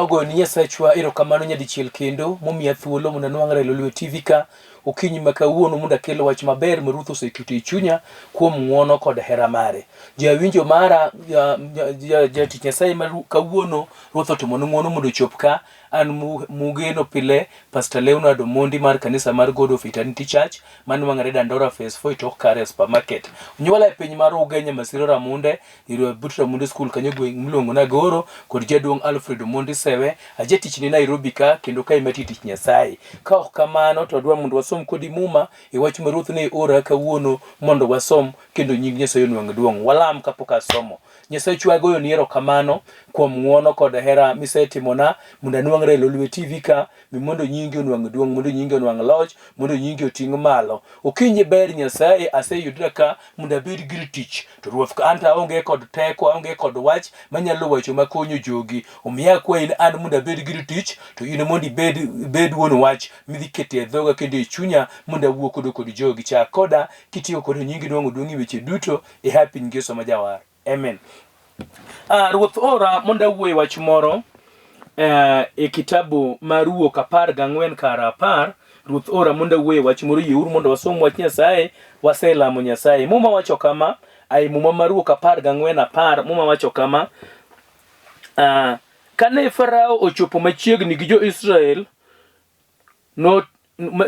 Chunya ogoyo ni Nyasachwa erokamano nyadichiel kendo momiya thuolo mondo anwang'ra e Lolwe TV ka okinyi ma kawuono mondo akel wach maber ma Ruoth oseketo e chunya kuom ng'wono kod hera mare. Jawinjo mara, jatich Nyasaye ma kawuono Ruoth otimonu ng'wono mondo ochop ka an mugeno pile Pastor Leonard Omondi mar kanisa mar God of Eternity Church manwang'ore Dandora Phase 4 e tok Kare Supermarket. Onyuola e piny mar Ugenya Masiro Ramunde Iro but Ramunde School kanyo gweng' miluongo ni Agoro kod jaduong' Alfred Omondi Sewe. Ajatich ni Nairobi ka kendo ka ema tich Nyasaye. Ka ok kamano to adwa mondo wasom kodi Muma e wach ma Ruoth ne ora kawuono mondo wasom kendo nying Nyasaye onwang' duong'. Walam kapok asomo. Nyasachwa agoyoni erokamano kuom ng'wono kod hera misetimona mondo anwang're e Lolwe TV ka mi mondo nyingi onwang' duong', mondo nyingi onwang' loch, mondo nyingi oting' malo. Okinyi ber Nyasaye, aseyudra ka mondo abed gir tich. To Ruoth, ka an to aonge kod teko, aonge kod wach manyalo wacho makonyo jogi. Omiyo akwayi ni an mondo abed gir tich, to in mondo ibed, ibed wuon wach midhi keto e dhoga kendo e chunya mondo awuo kodo kod jogi. Chak koda kitiyo kod nyingi nwang'o duong' e weche duto e hapi nying Yesu ma jawar. Amen. Ah, Ruoth ora mondo awuo e wach moro eh, e kitabu mar Wuok 14 kar 10. Ruoth ora mondo awuo e wach moro, yieuru mondo wasom wach Nyasaye, waselamo Nyasaye. Muma wacho kama, ai Muma mar Wuok 14 10, Muma wacho kama, ah, kane Farao ochopo machiegni gi jo-Israel, no,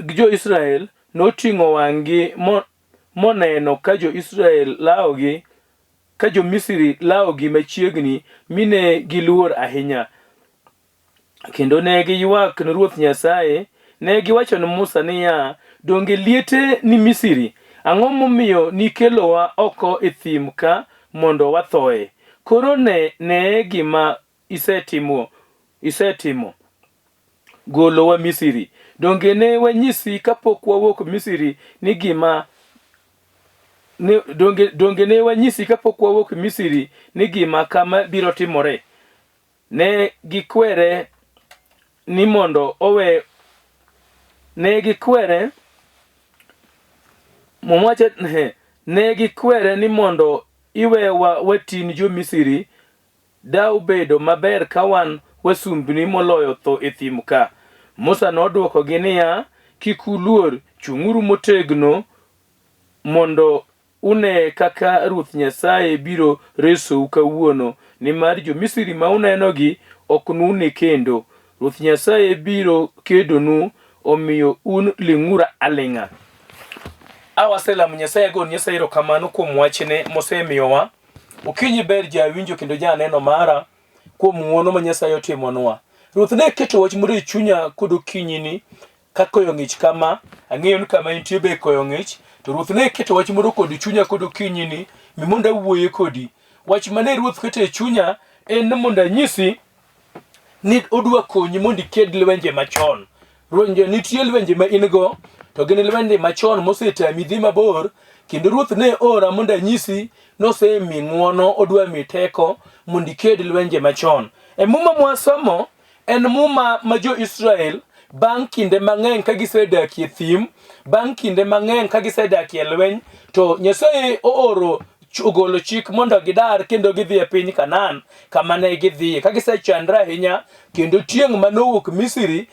gi jo-Israel noting'o wang'gi mo, moneno ka jo-Israel lawogi, ka jo-Misri lawogi machiegni, mi ne giluor ahinya. Kendo ne giywak ne Ruoth Nyasaye. Ne giwacho ne Musa niya, Donge liete ni Misri? Ang'o momiyo nikelowa oko e thim ka mondo wathoe? Koro ne neye gima isetimo, isetimo golowa Misri. Donge ne wanyisi kapok wawuok Misri ni gima ne, donge, donge ne wanyisi kapok wawuok Misri ni gima kama biro timore? Ne gikwere ni mondo owe ne gikwere Muma wacho ne gikwere ni mondo iwewa watin jo-Misri Da obedo maber ka wan wasumbni moloyo tho e thim ka. Musa nodwokogi niya, Kik uluor, chung'uru motegno mondo une kaka Ruoth Nyasaye biro resou kawuono, nimar jo-Misri ma unenogi ok nune kendo. Ruoth Nyasaye biro kedonu, omiyo un ling'uru aling'a. A waselamo Nyasaye, ago Nyasaye erokamano kuom wachne mosemiyowa. Okinyi ber jawinjo kendo janeno mara kuom ng'wono ma Nyasaye otimonwa. Ruoth ne keto wach moro e chunya kod okinyini ka koyo ng'ich kama, ang'eyo ni kama intie be koyo ng'ich, to Ruoth ne keto wach moro kod chunya kod okinyini mi mondo awuoye kodi. Wach mane Ruoth keto e chunya en ni mondo anyisi ni odwa konyi mondo iked lwenje machon. Lwenje nitie lwenje ma in go to gin lwenje machon mosetami dhi mabor kendo Ruoth ne ora mondo anyisi nosemi ng'wono odwa mi teko mondo iked lwenje machon. E Muma mwasomo en Muma ma jo-Israel bang' kinde mang'eny ka gisedakie thim, bang' kinde mang'eny ka gisedakie lweny, to Nyasaye ooro ogolo chik mondo gidar kendo gidhi e piny Kanaan kama ne gidhiye. Ka gisechandre ahinya kendo tieng' ma nowuok Misri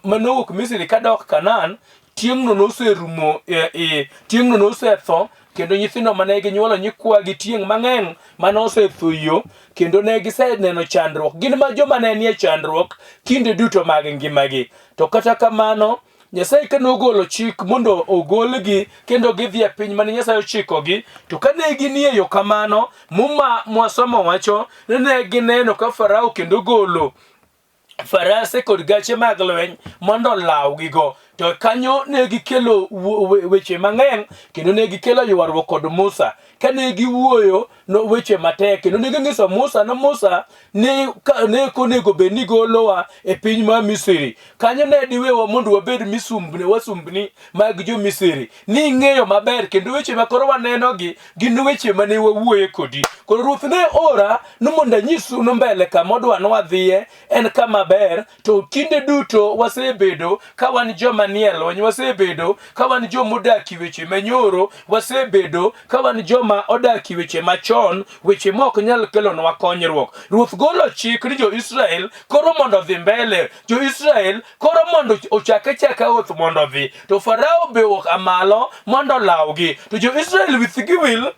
ma nowuok Misri kadok Kanaan, tieng'no noserumo e, e, tieng'no nosetho kendo nyithindo mane ginyuolo nyikwagi tieng' mang'eny mane osetho yo kendo ne giseneno chandruok gin ma joma ne nie chandruok kinde duto mag ngimagi to kata kamano Nyasaye ka nogolo chik mondo ogolgi kendo gidhi e piny mane Nyasaye ochikogi, to kane ginie yo kamano, Muma mwasomo wacho ni ne gineno ka Farao kendo golo farase kod gache mag lweny mondo olawgigo. To kanyo ne gikelo weche mang'eny kendo ne gikelo ywaruok kod Musa. Kane giwuoyo no weche matek kendo ne ginyiso Musa ni Musa ne ka, ne konego bed ni golowa e piny mar Misri. Kanyo ne diwewa mondo wabed misumbni wasumbni mag jo Misri. Ni ing'eyo maber kendo weche ma koro wanenogi gin weche mane wawuoye kodi. Koro Ruoth ne ora ni mondo anyisu ni mbele kama odwa ni wadhiye en kama ber to kinde duto wasebedo ka wan joma wanie lweny, wasebedo ka wan joma odak e weche manyoro, wasebedo ka wan joma odak e weche machon, weche ma ok nyal kelonwa konyruok. Ruoth golo chik ni jo-Israel koro mondo odhi mbele, jo-Israel koro mondo ochak achaka wuoth mondo odhi. To Farao be oa malo mondo olawgi. To jo-Israel withgi wil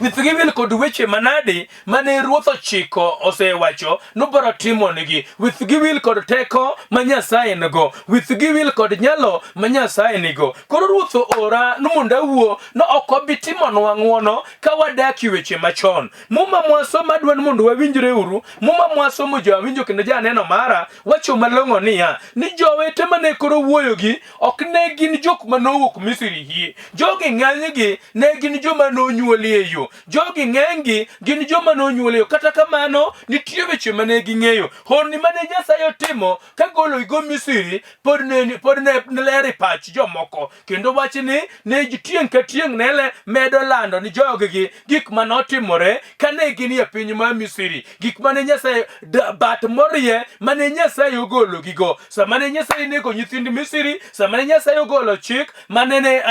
withgi wil kod weche manadi mane ruoth ochiko osewacho nobiro timonigi. Withgi wil kod teko ma Nyasaye nigo. Withgi wil kod nyalo ma Nyasaye nigo. Koro ruoth oora ni mondo awuo no ok obi timonwa ng'wono ka wadak e weche machon. Muma mwasomo adwa ni mondo wawinjre uru. Muma mwasomo jowinjo kendo janeno mara wacho malong'o niya ni jowete mane koro wuoyogi ok ne gin jok ma nowuok Misri hie. Jogi ng'enygi ne gin joma nonyuoli e yo. Jogi ng'enygi gin joma nonyuoli e yo. Kata kamano, nitie weche mane ging'eyo. Honni mane Nyasaye otimo ka gologigo Misri pod ne pod ne ler e pach jomoko. Kendo wachni ne tieng' ka tieng' ne le medo lando ni joggi gik ma notimore kane gin e piny mar Misri, gik mane Nyasaye bat morie mane Nyasaye ogologigo. Sama ne Nyasaye nego nyithind Misri, sama ne Nyasaye ogolo chik mane ne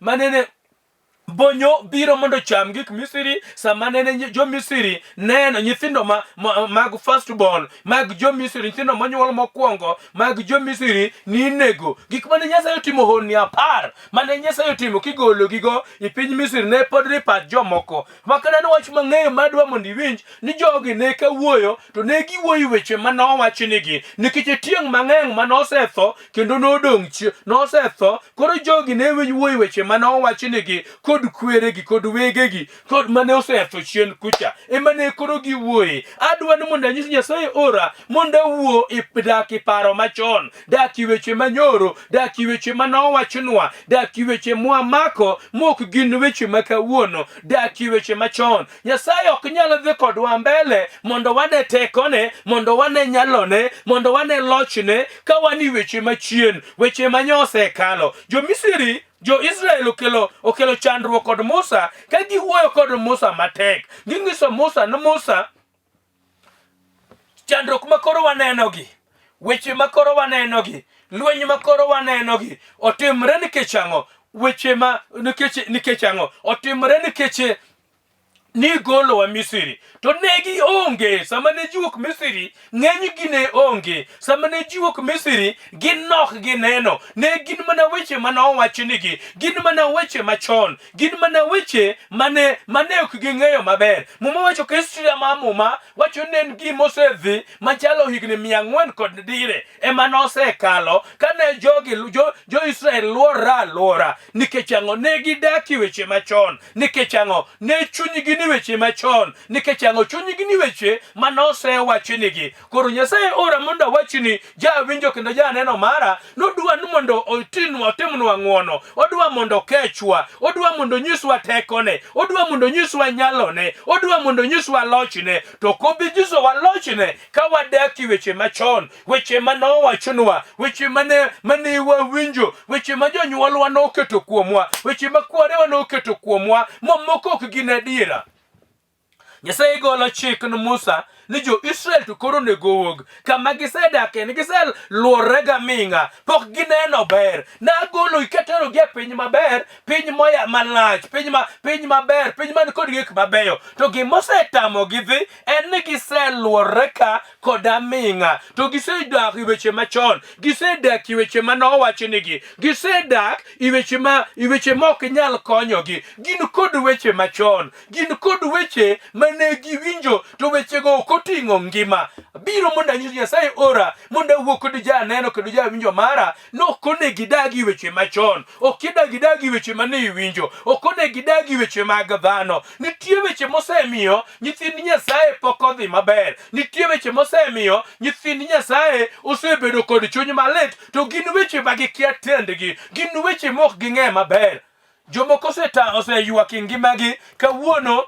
mane ne bonyo biro mondo ocham gik Misri, sama nene jo Misri neno nyithindo ma, ma, mag first born mag jo Misri, nyithindo monyuol mokwongo mag jo Misri ninego. Gik mane Nyasaye otimo honni apar mane Nyasaye otimo kigologigo e piny Misri ne pod ni pach jomoko. Makana ni wach mang'eyo madwa mondo iwinj ni jogi ne kawuoyo to ne giwuoyo weche ma nowachnigi nikech tieng' mang'eny ma nosetho kendo nodong' nosetho. Koro jogi ne wuoyo weche ma nowachnigi kod kweregi kod wegegi kod mane osetho chien kucha ema ne koro giwuoye. Adwa ni mondo anyis Nyasaye ora mondo awuo e dak e paro machon, dak e weche manyoro, dak e weche ma nowachnwa, dak e weche mwamako mok gin weche ma kawuono, dak e weche machon. Nyasaye ok nyal dhi kodwa mbele mondo wane tekone, mondo wane nyalone, mondo wane lochne ka wan e weche machien, weche ma nyosekalo. Jo-Misri Jo-Israel okelo okelo chandruok kod Musa ka giwuoyo kod Musa matek. Ginyiso Musa ni Musa chandruok ma koro wanenogi, weche ma koro wanenogi, lweny ma koro wanenogi otimre nikech ang'o? Weche ma nikech nikech ang'o? Otimre nikech nigolowa Misri to ne gionge. Sama ne ji wuok Misri, ng'enygi ne onge. Sama ne ji wuok Misri, ginok gineno. Ne gin mana weche mane owachnigi, gin mana weche machon, gin mana weche mane mane ok ging'eyo maber. Muma wacho ka history ma Muma wacho ni en gima osedhi machalo higni 400 kod dire ema nosekalo kane jogi jo, jo-Israel luorre aluora. Nikech ang'o? Ne gidak e weche machon. Nikech ang'o? Ne chunygi ni weche machon. Nikech ang'o? Chunygi ni weche ma nosewachnigi. Koro Nyasaye ora mondo awachni, jawinjo kendo janeno mara, nodwa ni mondo otinwa, otimnwa ng'wono. Odwa mondo okechwa. Odwa mondo onyiswa tekone. Odwa mondo onyiswa nyalone. Odwa mondo onyiswa lochne. To ok obi nyisowa lochne ka wadak e weche machon, weche ma nowachnwa, weche mane mane wawinjo, weche ma jonyuolwa noketo kuomwa, weche ma kwarewa noketo kuomwa, mamoko ok gin adiera. Nyasaye golo chik ne Musa ni jo-Israel to koro onego owuog kama gisedake, ni giseluorre gaming'a, pok gineno ber. Nagolo iketerogi e piny maber, piny moya malach, piny ma piny maber, piny man kod gik mabeyo. To gima osetamogi dhi en ni giseluorre ka kod aming'a, to gisedak e weche machon, gisedak e weche ma nowachnigi, gisedak e weche ma e weche ma ok nyal konyogi. Gin kod weche machon, gin kod weche mane giwinjo, to wechego ok oting'o ngima. Biro mondo anyis Nyasaye ora mondo awuo kod janeno kendo jawinjo mara ni ok onego idagi weche machon, ok idag idagi weche mane iwinjo, ok onego idagi weche mag dhano. Nitie weche mosemiyo nyithind Nyasaye pok odhi maber, nitie weche mosemiyo nyithind Nyasaye osebedo kod chuny malit, to gin weche ma gikia tiendgi, gin weche mok ging'e maber. Jomoko oseywak e ngimagi kawuono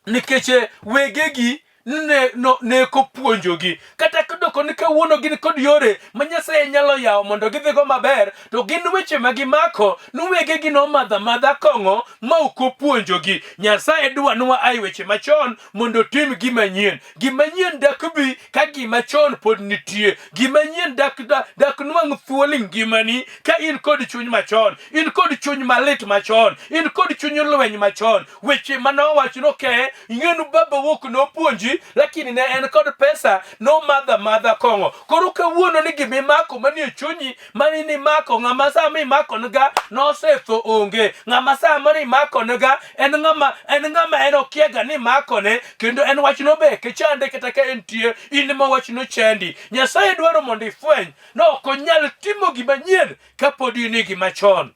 nikech wegegi. ne, no, ne kopuonjogi. Kata kodoko ni kawuono gin kod yore ma Nyasaye nyalo yawo mondo gidhigo maber, to gin weche ma gimako ni wegegi nomadho amadha kong'o ma ok opuonjogi. Nyasaye dwa ni waa e weche machon mondo otim gima nyien. Gima nyien dak bi ka gima chon pod nitie. Gima nyien dak, dak, dak nwang' thuolo e ngimani ka in kod chuny machon, in kod chuny malit machon, in kod chuny lweny machon. Weche ma nowach noke, ing'enu baba wuok nopuonji, lakini ne en kod pesa, nomadho amadha kong'o. Koro kawuono ni gima imako manie chunyi, mani nimako, ng'ama sama imako niga nosetho onge. Ng'ama sama nimako niga en ng'ama en ng'ama en okiega ni imakone, kendo en wachno be kichande kata ka entie, in ema wachno chandi. Nyasaye dwaro mondo ifweny ni ok onyal timo gima nyien kapod in e gima chon.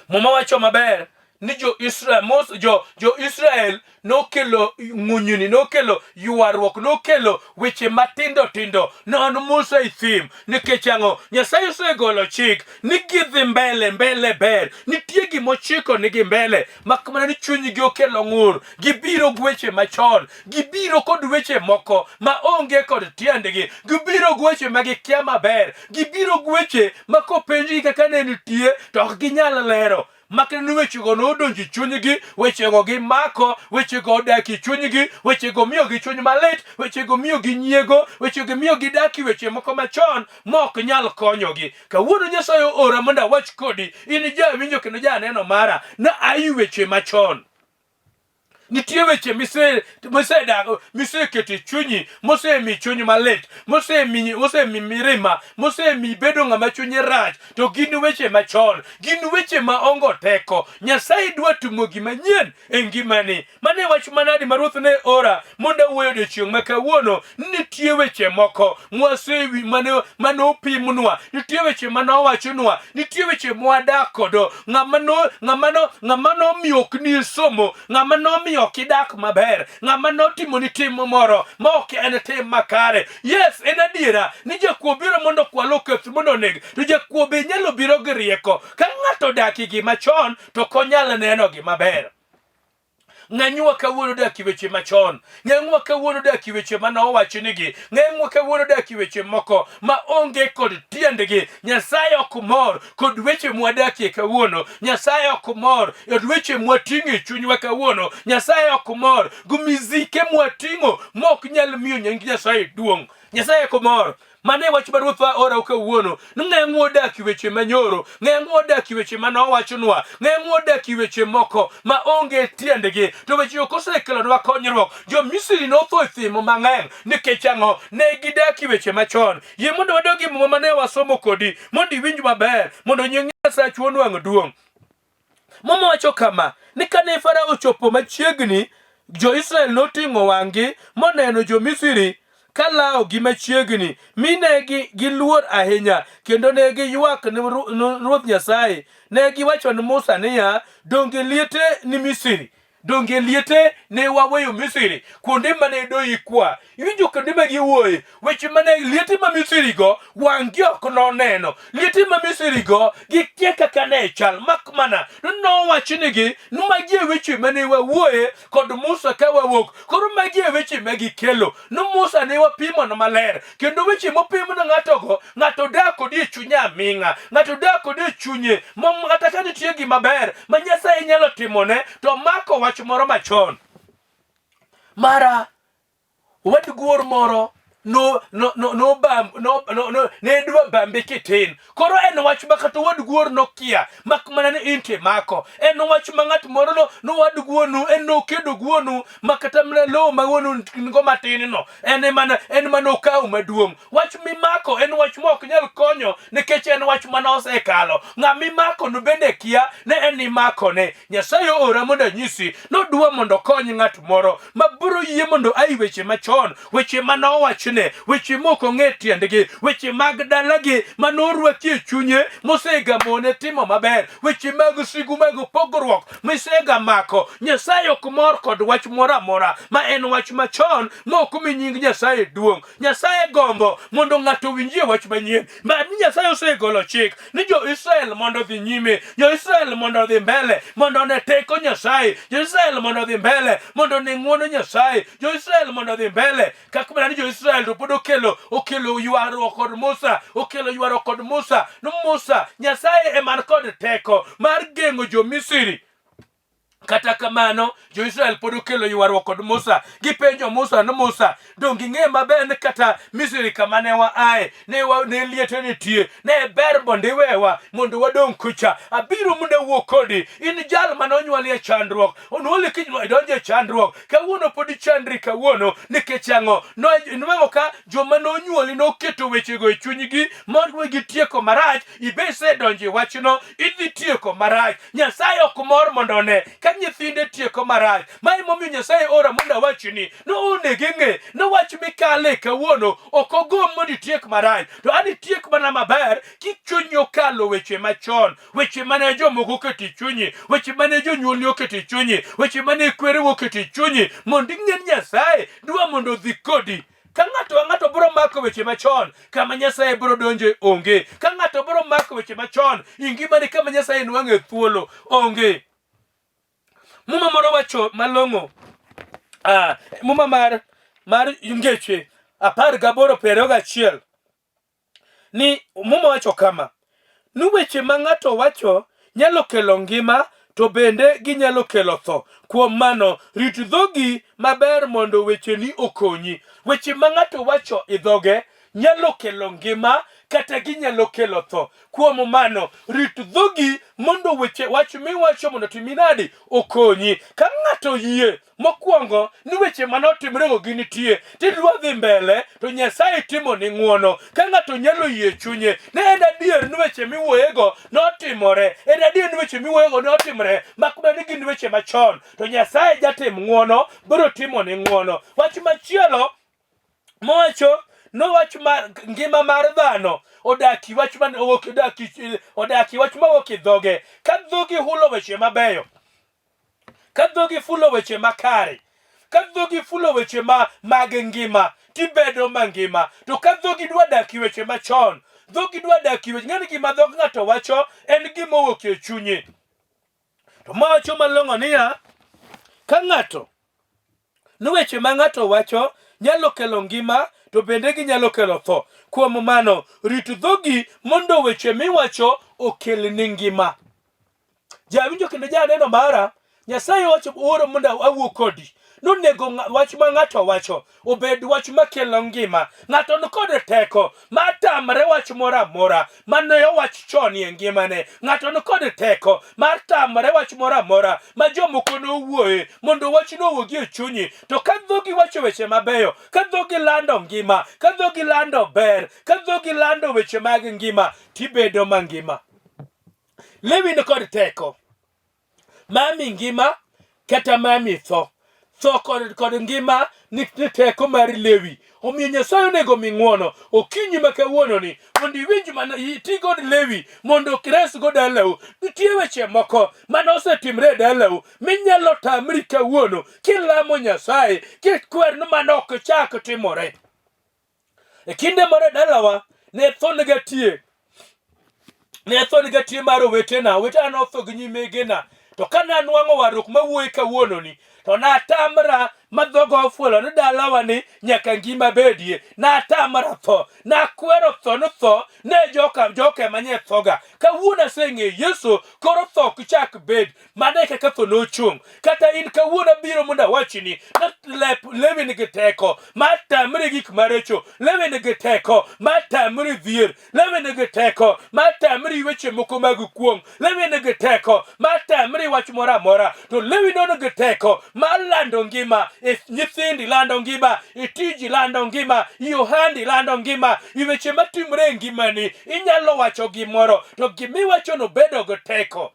Muma wacho maber ni jo-Israel Mos, jo, jo-Israel nokelo ng'unyni, nokelo ywaruok, nokelo weche matindo tindo non Musa e thim. Nikech ang'o? Nyasaye osegolo chik ni gidhi mbele, mbele ber. Nitie gimochiko ni gi mbele, mak mana ni chunygi okelo ng'ur. Gibiro gi weche machon, gibiro kod weche moko ma onge kod tiendgi, gibiro gi weche ma gikia maber, gibiro gi weche ma kopenjgi kaka ne nitie to ok ginyal lero. Makne ni wechego nodonjo e chunygi, wechego gimako, wechego odak e chunygi, wechego miyogi chuny malit, wechego miyogi nyiego, wechego miyo gidak e weche moko machon ma ok nyal konyogi. Kawuono Nyasaye oora mondo awach kodi, in jawinjo kendo janeno mara, na ayi weche machon. Nitie weche misedago, miseketo e chunyi, mosemi chuny malit, mosemi mosemi mirima, mosemi bedo ng'ama chunye rach, to gin weche machon, gin weche ma ongo teko. Nyasaye dwa timo gima nyien e ngimani. Mano e wach manadi ma Ruoth ne ora mondo awuoyo odiechieng' ma kawuono. Nitie weche moko mwasewi mane mane opimnwa, nitie weche mane owachnwa, nitie weche mwadak kodo. Ng'ama no ng'ama no ng'ama nomiyo ok ni somo, ng'ama nomiyo ok idak maber, ng'ama notimoni tim moro ma ok en tim makare. Yes, en adiera ni jakuo biro mondo okwal oketh mondo oneg, to jakuo be nyalo biro gi rieko. Ka ng'ato odak e gima chon to ok onyal neno gima ber. Ng'enywa kawuono odak e weche machon. Ng'enywa kawuono odak e weche mane owachnigi. Ng'enywa kawuono odak e weche moko ma onge kod tiendgi. Nyasaye ok mor kod weche mwadakie kawuono. Nyasaye ok mor kod weche mwating'o e chunywa kawuono. Nyasaye ok mor gi mizike mwating'o ma ok nyal miyo nying Nyasaye duong'. Nyasaye ok mor. Mano e wach ma Ruothwa ora kawuono. Ni ng'eng'wa odak e weche manyoro, ng'eng'wa odak e weche mane owachnwa, ng'eng'wa odak e weche moko ma onge tiendgi. To weche ok osekelonwa konyruok. Jo-Misri notho e thim mang'eny nikech ang'o? Ne gidak e weche machon. Yie mondo wadog e Muma mane wasomo kodi mondo iwinj maber, mondo nying Nyasachwa onwang' duong'. Muma wacho kama, ni kane Farao ochopo machiegni, Jo-Israel noting'o wang'gi moneno Jo-Misri ka lawogi machiegni, mi ne giluor ahinya, kendo ne giywak ne Ruoth Nyasaye. Ne giwacho ne Musa niya, Donge liete ni Misri? Donge liete ne waweyo Misri, kuonde mane doikwa? Iwinjo kuonde ma giwuoye, weche mane liete ma Misri go wang'gi ok noneno. Liete ma Misri go gikia kaka ne chal, mak mana nowachnigi ni magi e weche mane wawuoye kod Musa ka wawuok. Koro magi e weche ma gikelo. Ni Musa ne wapimono maler, kendo weche mopimne ng'atogo, ng'ato dak kodi e chunye aming'a, ng'ato dak kodi e chunye, kata ka nitie gima ber ma Nyasaye nyalo timone, to mako wach moro machon. Mara wad guor moro no no no no bam no no no ne dwa bambe kitin. Koro en wach ma kata wad guor nokia, mak mana ni in to imako. En wach ma ng'at moro no no wad guonu, en nokedo guonu ma kata mana lowo ma wuonu nigo matin no, en ema en mana okawo maduong'. Wach mimako en wach ma ok nyal konyo nikech en wach mane osekalo. Ng'ama imako no bende kia ne en imakone. Nyasaye oora mondo anyisi nodwa mondo okony ng'at moro ma biro yie mondo ai weche machon, weche mane owach. wachne, weche mok ong'e tiendgi, weche mag dalagi ma norwaki e chunye mosegamone timo maber, weche mag sigu mag pogruok misegamako. Nyasaye ok mor kod wach moro amora ma en wach machon ma ok omi nying Nyasaye duong'. Nyasaye gombo mondo ng'ato owinjie wach manyien. Mar ni Nyasaye osegolo chik ni jo-Israel mondo odhi nyime, jo-Israel mondo odhi mbele, mondo one teko Nyasaye, jo-Israel mondo odhi mbele, mondo one ng'wono Nyasaye, jo-Israel mondo odhi mbele. Kaka mana ni jo-Israel to pod okelo okelo ywaruok kod Musa, okelo ywaruok kod Musa. No Musa, Nyasaye eman kod teko mar geng'o jo-Misri. Kata kamano, jo-Israel pod okelo ywaruok kod Musa. Gipenjo Musa ni Musa, donge ing'e maber ni kata Misri kama ne waaye, ne, wa, ne liete nitie, ne ber mondo iwewa mondo wadong' kucha. Abiro mondo awuo kodi. In jal mane onywoli e chandruok, onywoli kinywa idonjo e chandruok. Kawuono pod ichandri kawuono nikech ang'o? Nwang'o ka joma nonyuoli noketo wechego e chunygi ma gitieko marach, ibe isedonjo e wachno, idhi tieko marach. Nyasaye ok mor mondo one ka nyithinde tieko marach. Ma emomiyo Nyasaye ora mondo awachni ni onego ing'e ni wach mikale kawuono ok ogom mondo itiek marach, to an itiek mana maber kichunyi okalo weche machon, weche mane jomoko oketo e chunyi, weche mane jonyuolni oketo e chunyi, weche mane kwereu oketo e chunyi, mondo ing'e ni Nyasaye dwa mondo odhi kodi. Ka ng'ato ang'ato biro mako weche machon, kama Nyasaye biro donje onge. Ka ng'ato biro mako weche machon, i ngimani kama Nyasaye nwang'e thuolo onge. Muma moro wacho malong'o. Ah, muma mar mar Ngeche 18 21 ni Muma wacho kama, ni weche ma ng'ato wacho nyalo kelo ngima to bende ginyalo kelo tho. Kuom mano, rit dhogi maber mondo wecheni okonyi. Weche ma ng'ato wacho e dhoge nyalo kelo ngima kata ginyalo kelo tho. Kuom mano, rit dhogi mondo weche wach miwacho mondo otimi nadi okonyi. Ka ng'ato oyie Mokwongo ni weche mane otimrego ginitie, tidwa dhi mbele to Nyasaye timoni ng'wono. Ka ng'ato nyalo yie chunye ne en adier ni weche miwuoyego notimore, en adier ni weche miwuoyego notimore, mak mana ni gin weche machon, to Nyasaye jatim ng'wono biro timoni ng'wono. Wach machielo mowacho nowach mar ngima mar dhano odaki wach man owuok odaki odaki wach mawuok e dhoge. Ka dhogi hulo weche mabeyo, Ka dhogi fulo weche makare, ka dhogi fulo weche ma mag ngima, tibedo mangima. To ka dhogi dwa dak e weche machon, dhogi dwa dak e weche, ng'eni gima dhog ng'ato wacho en gima owuok e chunye. To ma wacho malong'o niya, ka ng'ato ni weche ma ng'ato wacho nyalo kelo ngima to bende ginyalo kelo tho. Kuom mano, rit dhogi mondo weche miwacho okelni ngima. Jawinjo kendo janeno mara, Nyasaye owacho oro mondo awuo kodi. Nonego wach ma ng'ato wacho obed wach makelo ngima. Ng'ato ni kod teko mar tamre wach moro amora mane owach chon e ngimane. Ng'ato ni kod teko mar tamre wach moro amora ma jomoko nowuoye mondo wachno owuogi e chunyi. To ka dhogi wacho weche mabeyo, ka dhogi lando ngima, ka dhogi lando ber, ka dhogi lando weche mag ngima, tibedo mangima. Lewi ni kod teko mami ngima kata mami tho. Tho kod, kod ngima ni, ni teko mar Lewi. Omiyo Nyasaye onego mi ng'wono okinyi ma kawuononi mondo iwinj mana iti kod Lewi mondo okresgo dalau. Nitie weche moko mane osetimre e dalau minyalo tamri kawuono kilamo Nyasaye kikwer ni mano ok chak timore. E kinde moro e dalawa ne tho nega tie. Ne tho nega tie mar owetena. Owetena notho gi nyimegena. To ka nanwang'o warruok mawuoye kawuononi, to natamra ma dhoga ofwelo ni dalawa ni nyaka ngima bedie. Natamra tho. Nakwero tho ni tho ne joka joka ema nye thoga. Kawuono aseng'eyo Yesu, koro tho ok chak bed. Mano e kaka tho nochung'. Kata in kawuono abiro mondo awachni ni lep lewi nigi teko mar tamri gik maricho, lewi nigi teko mar tamri dhier, lewi nigi teko mar tamri weche moko mag kuong', lewi nigi teko mar tamri wach moro amora. To lewi no nigi teko mar lando ngima e nyithindi, lando ngima e tiji, lando ngima e ohandi, lando ngima e weche matimore e ngimani. Inyalo wacho gimoro to gimiwachono bedo gi teko.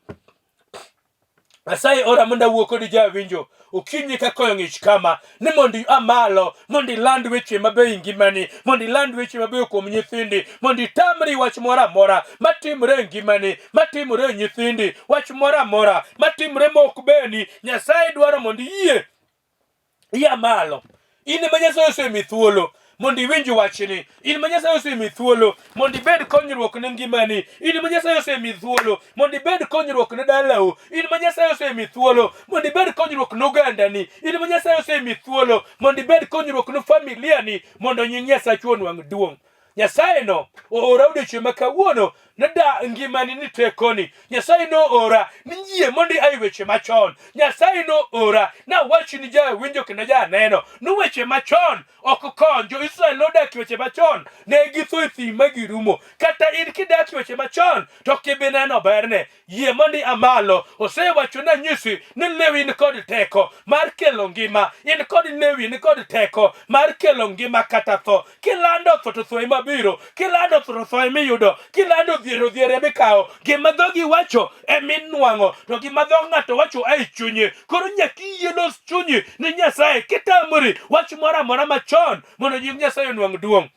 Nyasaye ora mondo awuo kodi jawinjo okinyi ka koyo ng'ich kama ni mondo ia malo mondo iland weche mabeyo e ngimani mondo iland weche mabeyo kuom nyithindi mondo itamri wach moro amora matimore e ngimani matimore e nyithindi wach moro amora matimore ma ok berni Nyasaye dwaro mondo iyie ia malo in ema Nyasaye osemi thuolo mondo iwinj wachni in ma Nyasaye osemi thuolo mondo ibed konyruok ne ngimani in ma Nyasaye osemi thuolo mondo ibed konyruok ne dalau in ma Nyasaye osemi thuolo mondo ibed konyruok ne ogandani in ma Nyasaye osemi thuolo mondo ibed konyruok ne familiani mondo nying Nyasachu onwang' duong' Nyasaye no oora odiechieng' ma kawuono nada ngimani ni tekoni. Nyasaye noora ni yie mondo ia e weche machon. Nyasaye noora nawachni ni jawinjo kendo janeno ni weche machon ok kony. Jo-Israel nodak e weche machon, ne githo e thim ma girumo. Kata in kidak e weche machon to ok ibi neno berne. Yie mondo ia malo. Osewacho ni anyisi ni lewi ni kod teko mar kelo ngima. In kod lewi ni kod teko mar kelo ngima kata tho. Kilando tho to tho ema biro. Kilando tho to tho ema iyudo. Kilando dhier to dhier ema ikawo. Gima dhogi wacho ema inwang'o. To gima dho ng'ato wacho a e chunye. Koro nyaka iyie los chunyi ni Nyasaye. Kitamori wach moro amora machon mondo nying Nyasaye onwang' duong'.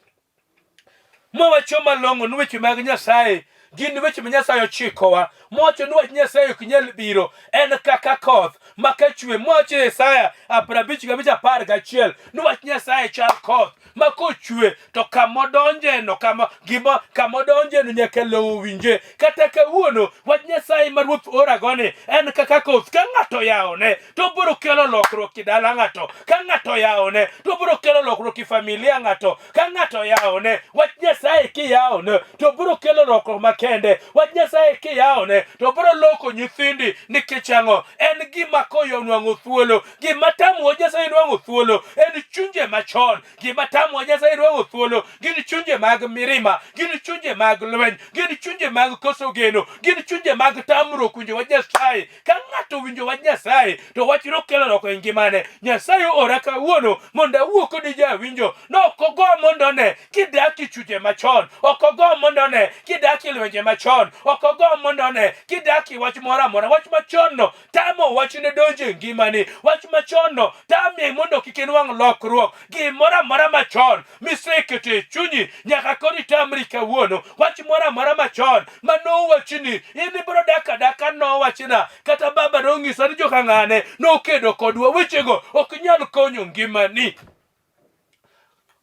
Mwawacho malong'o ni weche mag Nyasaye gin weche ma Nyasaye ochikowa. Mwawacho ni wach Nyasaye ok nyal biro, en kaka koth ma ka chwe. Mwawacho e Isaya 55:11 ni wach Nyasaye chal koth ma kochwe to kamodonjeno kama gima kamodonjeno nyaka lowo winje. Kata kawuono wach Nyasaye ma Ruoth oragoni en kaka koth ka ng'ato yawone to biro kelo lokruok e dala ng'ato. Ka ng'ato yawone to biro kelo lokruok e familia ng'ato. Ka ng'ato yawone wach Nyasaye kiyawone to biro kelo lokruok makende. Wach Nyasaye kiyawone to biro loko nyithindi nikech ang'o? En gima koyo nwang'o thuolo. Gima tamowa Nyasaye nwang'o thuolo en chunje machon. Gima tamowa Nyasaye nwang'o thuolo gin chunje mag mirima, gin chunje mag lweny, gin chunje mag koso geno, gin chunje mag tamruok winjo wach Nyasaye. Ka ng'ato owinjo wach Nyasaye to wachno kelo loko e ngimane. Nyasaye oora kawuono mondo awuo kodi jawinjo. Nok ogo mondo one kidak e chunje machon, ok ogo mondo one kidak e lwenje machon, ok ogo mondo one kidak e wach moro amora. Wach machon no tamo wachne donjo e ngimani. Wach machon no tami mondo kik inwang' lokruok. Gimoro amora machon miseketo e chunyi nyaka koro itamri kawuono. Wach moro amora machon ma nowachni in ibiro dak adaka nowachna kata baba nonyisa ni joka ng'ane nokedo kodwa wechego ok nyal konyo ngimani.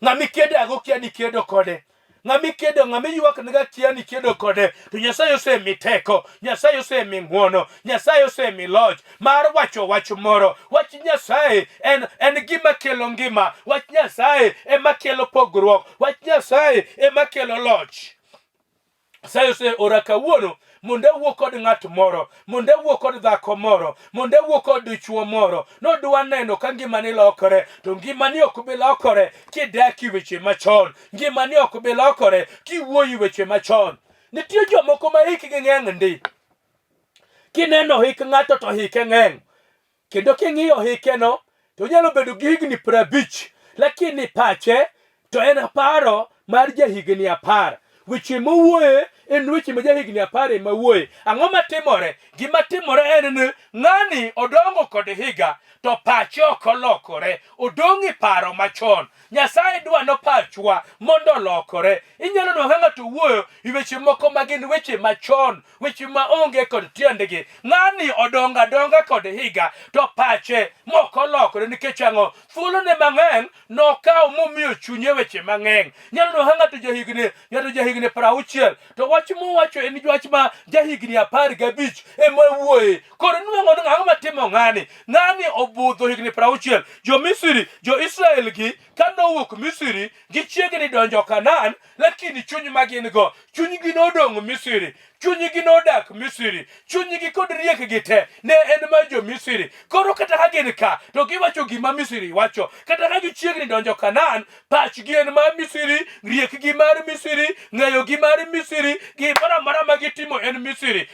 Ng'ama ikedago kia ni ikedo kode. Ng'ama ikedo, ng'ama iywaknega kia ni ikedo kode. To Nyasaye osemi teko, Nyasaye osemi ng'wono, Nyasaye osemi loch mar wacho wach moro. Wach Nyasaye en, en gima kelo ngima. Wach Nyasaye ema kelo pogruok. Wach Nyasaye ema kelo loch. Nyasaye oseora kawuono mondo awuo kod ng'at moro, mondo awuo kod dhako moro, mondo awuo kod dichwo moro. Nodwa neno ka ngimani lokore, to ngimani ok bi lokore kidak e weche machon. Ngimani ok bi lokore kiwuoyo e weche machon. Nitie jomoko ma hikgi ng'eny ndi. Kineno hik ng'ato to hike ng'eny. Kendo king'iyo hikeno, to onyalo bedo gi higni 50, lakini pache to en paro mar jahigni 10. Weche mowuoye en weche ma jahigni 10 ema wuoye. Ang'o matimore? Gima timore en ni ng'ani odongo kod higa to pache ok olokore. Odong' e paro machon. Nyasaye dwa no pachwa mondo olokore. Inyalo nwang'o ka ng'ato wuoyo e weche moko ma gin weche machon, weche ma onge kod tiendgi. Ng'ani odongo adonga kod higa to pache mok olokore nikech ang'o? Thuolone mang'eny nokawo momiyo chunye weche mang'eny. Nyalo nwang'o ka ng'ato jahigni ng'ato jahigni 60 to wach mowacho en wach ma jahigni 15 ema wuoye. Koro nwang'o ni ang'o matimo ng'ani? Ng'ani obudho higni 60. Jo-Misri, Jo-Israel gi ka nowuok Misri gichiegni donjo Kanaan, lakini chuny ma gin go, chunygi nodong' Misri, chunygi nodak Misri, chunygi kod riekgi te ne en mar jo-Misri. Koro kata ka gin ka, to giwacho gima Misri wacho. Kata ka gichiegni donjo Kanaan, pachgi en mar Misri, riekgi mar Misri, ng'eyogi mar Misri, gimoro amora ma gitimo en Misri.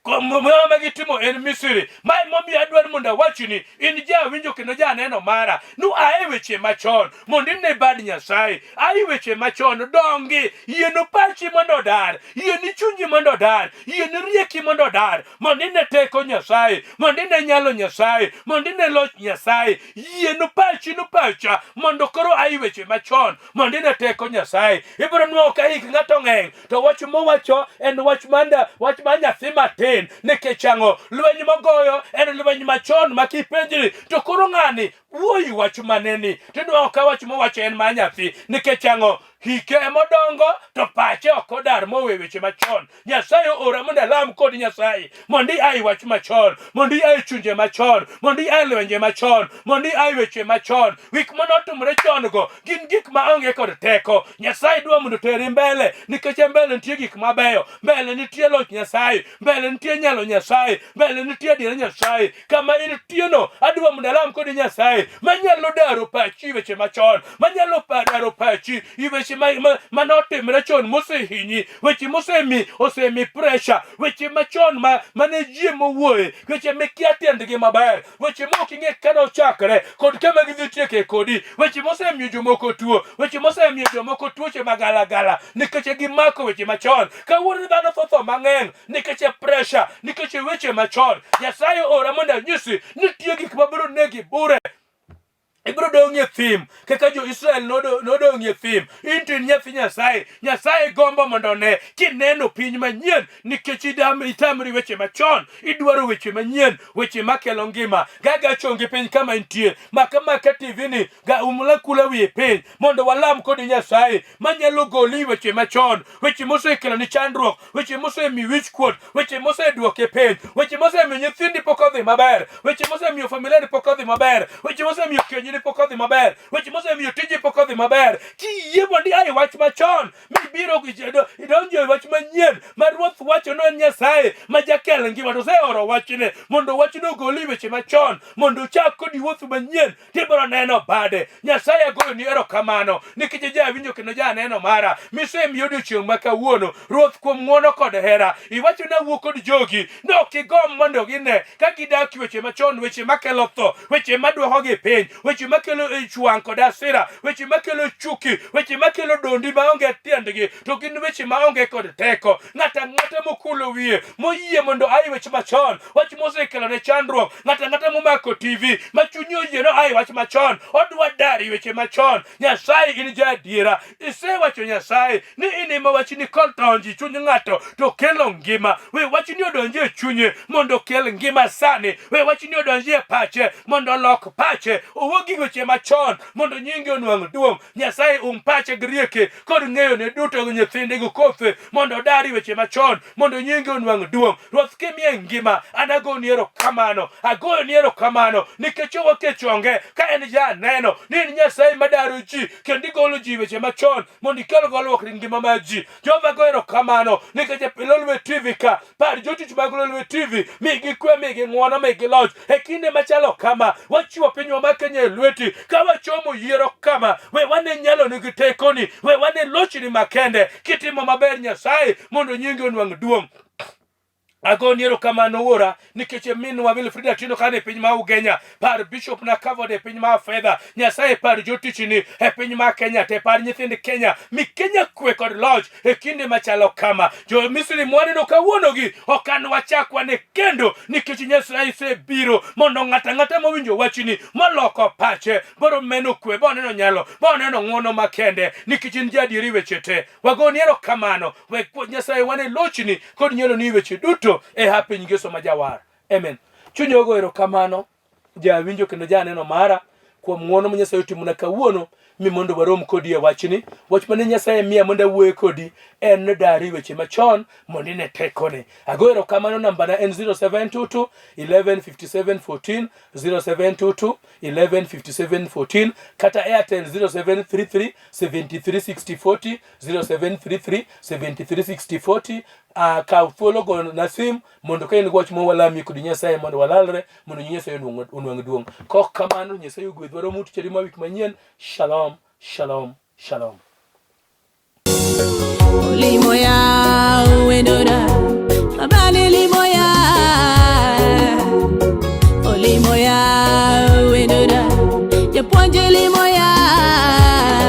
Ma gitimo en Misri. Ma emomiyo adwaro mondo awachni, in jawinjo kendo janeno mara, nu a e weche machon mondo ine bad Nyasaye. A e weche machon, dongi, yienu pachi mondo odar, yieni chunyi mondo odar, yieni rieki mondo odar, mondo ine teko Nyasaye, mondo ine nyalo Nyasaye, mondo ine loch Nyasaye. Yienu pachi nu pacha mondo koro a e weche machon mondo ine teko Nyasaye. Ibiro nwang'o ka hik ng'ato ng'eny to wach mowacho en wach manda wach mar nyathi matin nikech ang'o lweny mogoyo en lweny machon ma kipenjri to koro ng'ani wuoyi wach maneni tinwang'o ka wach mowacho en mar nyathi nikech ang'o hike emodongo to pache ok odar mowe weche machon nyasaye oora mondo alam kod nyasaye mondo ia e wach machon mondo ia e chunje machon mondo ia e lwenje machon mondo ia e weche machon gik mane otimore chon go gin gik ma onge kod teko nyasaye dwa mondo oteri mbele nikech e mbele nitie gik mabeyo mbele nitie loch nyasaye mbele nitie nyalo nyasaye mbele nitie adiera nyasaye kama intieno adwa mondo alam kod nyasaye manyalo daro pachi weche machon manyalo daro pachi i weche mane otimre chon mosehinyi weche mosemi osemi pressure weche machon ma mane ji mowuoye weche mikia tiendgi maber weche ma ok ing'e kaka nochakre kod kama gidhi tieke kodi weche mosemiyo jomoko tuo weche mosemiyo jomoko tuoche magalagala nikech gimako weche machon kawuono dhano tho tho mang'eny nikech pressure nikech weche machon nyasaye ora mondo anyisi nitie gik mabiro negi bure ibiro dong' e thim kaka jo-Israel nodong' e thim. In to in nyathi Nyasaye. Nyasaye gombo mondo one kineno piny manyien nikech itamri weche machon, idwaro weche manyien, weche makelo ngima. Gaga chongi piny kama intie, maka maka TV ni, ga umla kula wiye piny mondo walam kod Nyasaye manyalo goli weche machon, weche mosekelo ni chandruok, weche mosemiyi wichkuot, weche moseduoki piny, weche mosemiyo nyithindi pok odhi maber, weche mosemiyo familia ni pok odhi maber, weche mosemiyo kenyni ni pok odhi maber, weche mosemiyo tiji pok odhi maber. Kiyie mondo ia e wach machon mibiro idonjo e wach manyien ma Ruoth wacho ni en Nyasaye ma jakel ngima to oseoro wachne mondo wachno ogoli weche machon mondo ochak kodi wuoth manyien tibiro neno bade. Nyasaye agoyoni erokamano nikech ijawinjo kendo janeno mara misemiyo odiechieng' ma kawuono. Ruoth kuom ng'wono kod hera iwacho ni awuo kod jogi ne ok igomb mondo gine ka gidak weche machon, weche makelo tho, weche madwokogi piny, weche makelo ich wang' kod hasira, weche makelo chuki, weche makelo dondi maonge tiendgi, to gin weche maonge kod teko. Ng'ato ang'ata mokulo wiye moyie mondo ai weche machon, wach mosekelone chandruok, ng'ato ang'ata momako TV ma chunye oyie no ai wach machon, odwa dar e weche machon. Nyasaye in jaadiera, isewacho Nyasaye ni in ema wachni kodonjo e chuny ng'ato to kelo ngima. We wachni odonji e chunye mondo okel ngima sani. We wachni odonji e pache mondo olok pache, owuog gi weche machon mondo nyingi onwang' duong'. Nyasaye um pache gi rieke kod ng'eyone duto gi nyithinde gi kothe mondo odar e weche machon mondo nyingi onwang' duong'. Ruoth kimiye ngima, an agoni erokamano, agoyoni erokamano nikech owuok e chonge ka en janeno ni in Nyasaye madaro ji kendo igolo ji weche machon mondo ikel golruok e ngima mar ji. Jehova go erokamano nikech e Lolwe TV ka par jotich mag Lolwe TV migi kwe, migi ng'wono, migi loch e kinde machalo kama. Wachiwo pinywa ma Kenya e lweti ka wachomo yiero kama, we wane nyaloni gi tekoni, we wane lochni makende kitimo maber Nyasaye mondo nyingi onwang' duong'. Agoni erokamano wuora nikech minwa Wilfrida Atieno kane e piny ma Ugenya, par Bishop na Kavod e piny ma fedha, Nyasaye par jotichni e piny ma Kenya te, par nyithind Kenya, mi Kenya kwe kod loch e kinde machalo kama. Jo Misri mwaneno kawuonogi ok an wachak wane kendo nikech Nyasaye osebiro mondo ng'ato ang'ata mowinjo wachni moloko pache boro meno kwe, boneno nyalo, boneno ng'wono makende nikech in jaadieri weche te. Wagoni erokamano, we Nyasaye wane lochni kod nyaloni weche duto e ha piny ngeso ma jawar. Amen. Chunya ogo erokamano jawinjo kendo janeno mara kuom ng'wono ma Nyasaye otimona kawuono mi mondo warom kodi e wachni. Wach mane Nyasaye miya mondo awuoye kodi en ni dari weche machon mondo ine tekone. Ago erokamano, nambana en 0722 11 57 14, 0722 11 57 14 kata Airtel 0733 73 60 40, 0733 73 60 40. Kaw thuolo go na sim mondo ka in gi wach moro walami kod Nyasaye mondo walalre mondo Nyasaye onwang' duong'. Kok kamano Nyasaye ogwedhwa. Romo tich adi ma wik manyien. Shalom, shalom, shalom.